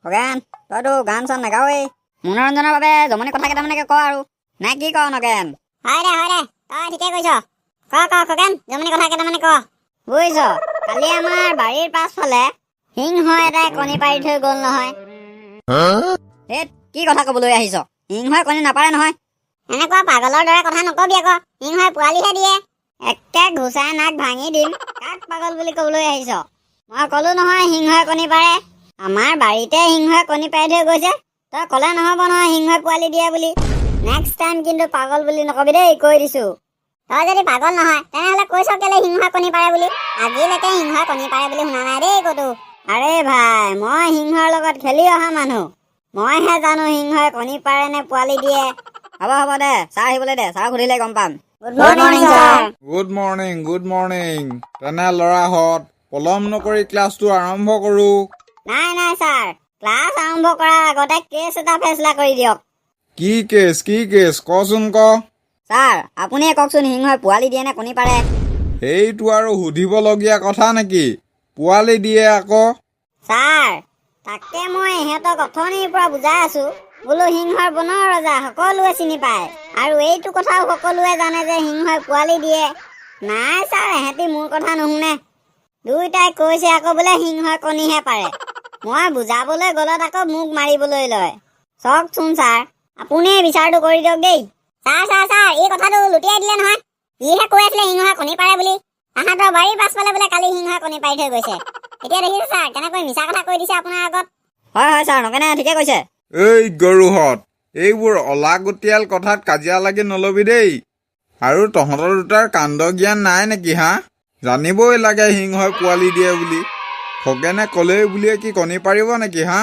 খগেন, তইতো গান চান নাগাৱেই। মনোৰঞ্জনৰ বাবে জমনি কথা কেইটামানকে ক আৰু, নে কি ক নগেন? হয় দে, হয় দে, তই ঠিকে কৈছ। ক ক খগেন, জমনি কথা কেইটামানে ক। বুজিছ, কালি আমাৰ বাৰীৰ পাছফালে সিংহ এটাই কণী পাৰি থৈ গ'ল নহয়। ধেত, কি কথা ক'বলৈ আহিছ? সিংহই কণী নাপাৰে নহয়। এনেকুৱা পাগলৰ দৰে কথা নকবি আকৌ, সিংহই পোৱালিহে দিয়ে। একে ঘোচাই নাক ভাঙি দিম। কাক পাগল বুলি ক'বলৈ আহিছ? মই ক'লো নহয় সিংহই কণী পাৰে। আমাৰ বাৰীতে সিংহই কণী পাৰি থৈ গৈছে। তই ক'লে নহ'ব নহয় সিংহই পোৱালি দিয়ে বুলি। নেক্সট টাইম কিন্তু পাগল বুলি নকবি দেই, কৈ দিছো। তই যদি পাগল নহয়, তেনেহ'লে কৈছ কেলে সিংহই কণী পাৰে বুলি? আজিলৈকে সিংহই কণী পাৰে বুলি শুনা নাই দেই ক'তো। আৰে ভাই, মই সিংহৰ লগত খেলি অহা মানুহ। মইহে জানো সিংহই কণী পাৰে নে পোৱালি দিয়ে। হ'ব হ'ব দে, ছাৰ আহিবলৈ দে, ছাৰক সুধিলে গম পাম। Good morning, sir. Good morning, good morning. তেনে ল'ৰাহঁত, পলম নকৰি ক্লাছটো আৰম্ভ কৰোঁ। নাই নাই ছাৰ, ক্লাছ আৰম্ভ কৰাৰ আগতে কেছ এটা ফেচলা কৰি দিয়ক। কি কেছ, কি কেছ, কচোন ক। ছাৰ, আপুনিয়ে কওকচোন, সিংহই পোৱালি দিয়ে নে কণী পাৰে? সেইটো আৰু সুধিবলগীয়া কথা নেকি? পোৱালি দিয়ে আকৌ। ছাৰ, তাকে মই ইহঁতক অথনিৰ পৰা বুজাই আছো। বোলো সিংহৰ বনৰ ৰজা, সকলোৱে চিনি পায় আৰু এইটো কথাও সকলোৱে জানে যে সিংহই পোৱালি দিয়ে। নাই ছাৰ, এহেঁতি মোৰ কথা নুশুনে। দুয়োটাই কৈছে আকৌ বোলে সিংহই কণীহে পাৰে। মই বুজাবলৈ গ'লত আকৌ মোক মাৰিবলৈ লয়। চাওকচোন ছাৰ, আপুনিয়ে বিচাৰটো কৰি দিয়ক দেই। ছাৰ, ছাৰ, ছাৰ, এই কথাটো লুটিয়াই দিলে নহয়। ইহে কৈ আছিলে সিংহই কণী পাৰে বুলি। তাহাঁতৰ বাৰীৰ পাছফালে বোলে কালি সিংহই কণী পাৰি থৈ গৈছে। এতিয়া দেখিছে ছাৰ, কেনেকৈ মিছা কথা কৈ দিছে আপোনাৰ আগত। হয় হয় ছাৰ, নগেনে ঠিকে কৈছে। এই গৰুহঁত, এইবোৰ অলাগতিয়াল কথাত কাজিয়া লাগি নলবি দেই। আৰু তহঁতৰ দুটাৰ কাণ্ড জ্ঞান নাই নেকি হা? জানিবই লাগে সিংহই পোৱালি দিয়ে বুলি। খগেনে ক'লেই বুলিয়ে কি কণী পাৰিব নেকি হা?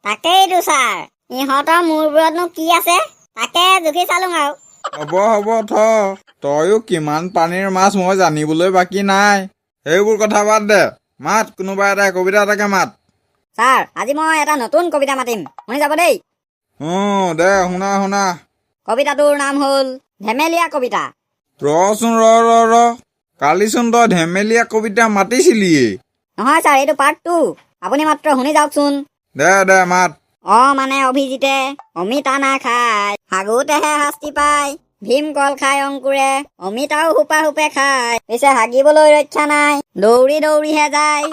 তাকেইতো ছাৰ, ইহঁতৰ মূৰবোৰতনো কি আছে তাকে জুখি চালো আৰু। হ'ব হ'ব, থ। তয়ো কিমান পানীৰ মাছ মই জানিবলৈ বাকী নাই। সেইবোৰ কথা বাদ দে, মাত কোনোবা এটা কবিতা এটাকে মাত। ছাৰ, আজি মই এটা নতুন কবিতা মাতিম, শুনি যাব দেই। অঁ, দে, শুনা শুনা। কবিতাটোৰ নাম হ'ল ধেমেলীয়া কবিতা। ৰচোন, ৰ ৰ ৰ, কালিচোন তই ধেমেলীয়া কবিতা মাতিছিলিয়েই। নহয় ছাৰ, এইটো পাৰ্ট 2। আপুনি মাত্ৰ শুনি যাওকচোন। দে দে, মাত। অ মানে অভিজিতে অমিতা নাখায়, হাগোতেহে শাস্তি পায়। ভীমকল খাই অংকুৰে, অমিতাও সোপা সোপে খায়। পিছে হাগিবলৈ ৰক্ষা নাই, দৌৰি দৌৰিহে যায়।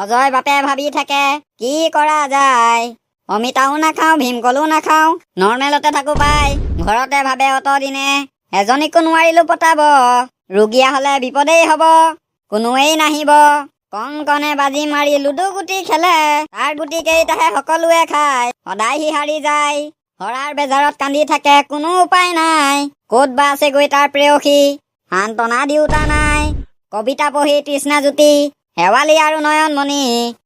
অজয় বাপে ভাবি থাকে কি কৰা যায়। অমিতাও নাখাওঁ, ভীমকলো নাখাওঁ, নৰ্মেলতে থাকো পাই। ঘৰতে ভাবে অতদিনে এজনীকো নোৱাৰিলো পতাব। ৰুগীয়া হলে বিপদেই হব, কোনোৱেই নাহিব। কংকনে বাজি মাৰি লুডু গুটি খেলে, তাৰ গুটি কেইটাহে সকলোৱে খায়, সদায় সি হাৰি যায়। হৰাৰ বেজাৰত কান্দি থাকে, কোনো উপায় নাই। ক'ত বা আছেগৈ তাৰ প্ৰেয়সী, সান্তনা দিওঁতা নাই। কবিতা পঢ়ি তৃষ্ণাজ্যোতি, শেৱালি আৰু নয়নমণি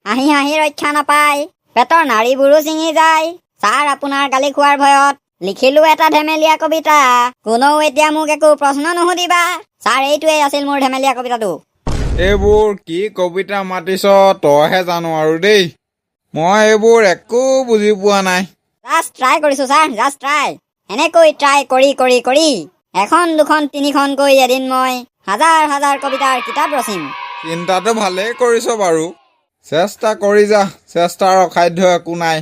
হাঁহি হাঁহি ৰক্ষা নাপায়, পেটৰ নাড়ীবোৰো ছিঙি যায়। ছাৰ, আপোনাৰ গালি খোৱাৰ ভয়ত লিখিলো এটা ধেমেলীয়া কবিতা। কোনেও এতিয়া মোক একো প্ৰশ্ন নুসুধিবা। ছাৰ, এইটোৱেই আছিল মোৰ ধেমেলীয়া কবিতাটো। এইবোৰ কি কবিতা মাতিছ তইহে জানো আৰু দেই, মই এইবোৰ একো বুজি পোৱা নাই। জাষ্ট ট্ৰাই কৰিছো ছাৰ, জাষ্ট ট্ৰাই। এনেকৈ ট্ৰাই কৰি কৰি কৰি এখন, দুখন, তিনিখনকৈ এদিন মই হাজাৰ হাজাৰ কবিতাৰ কিতাপ ৰচিম। চিন্তাটো ভালেই কৰিছ বাৰু, চেষ্টা কৰি যা, চেষ্টাৰ অসাধ্য একো নাই।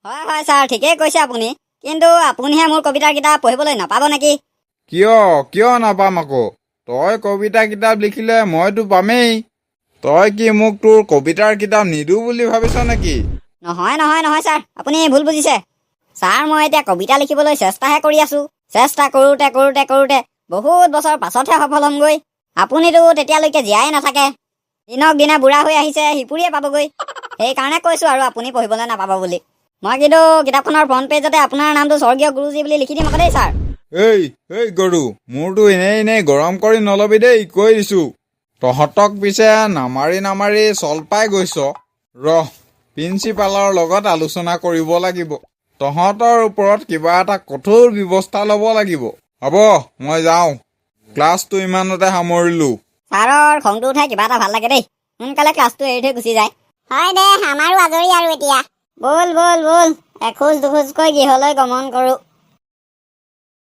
হয় হয় ছাৰ, ঠিকেই কৈছে আপুনি। কিন্তু আপুনিহে মোৰ কবিতাৰ কিতাপ পঢ়িবলৈ নাপাব নেকি? কিয়, কিয় নাপাম আকৌ? তই কবিতা কিতাপ লিখিলে মইতো পামেই। তই কি মোক তোৰ কবিতাৰ কিতাপ নিদো বুলি ভাবিছ নেকি? নহয় নহয় নহয় ছাৰ, আপুনি ভুল বুজিছে। ছাৰ, মই এতিয়া কবিতা লিখিবলৈ চেষ্টাহে কৰি আছো। চেষ্টা কৰোঁতে কৰোঁতে কৰোঁতে বহুত বছৰ পাছতহে সফল হ'মগৈ। আপুনিতো তেতিয়ালৈকে জীয়াই নাথাকে। দিনক দিনে বুঢ়া হৈ আহিছে, সিপুৰিয়ে পাবগৈ। সেইকাৰণে কৈছোঁ আৰু আপুনি পঢ়িবলৈ নাপাব বুলি। মই কিন্তু কিতাপখনৰ ফ্ৰণ্ট পেজতে আপোনাৰ নামটো স্বৰ্গীয় গুৰুজী বুলি লিখি দিম আকৌ দেই ছাৰ। এই এই গৰু, মোৰতো এনেই এনেই গৰম কৰি নলবি দেই, কৈ দিছো। তহঁতক পিছে নামাৰি নামাৰি চল পাই গৈছ। ৰহ, প্ৰিন্সিপালৰ লগত আলোচনা কৰিব লাগিব। তহঁতৰ ওপৰত কিবা এটা কঠোৰ ব্যৱস্থা ল'ব লাগিব। হ'ব, মই যাওঁ, ক্লাছটো ইমানতে সামৰিলো। ছাৰৰ খংটো উঠাই কিবা এটা ভাল লাগে দেই। সোনকালে ক্লাছটো এৰি থৈ গুচি যায়। হয় দে, আমাৰো আজৰি আৰু এতিয়া। ব'ল ব'ল ব'ল, এখোজ দুখোজকৈ গৃহলৈ গমন কৰোঁ।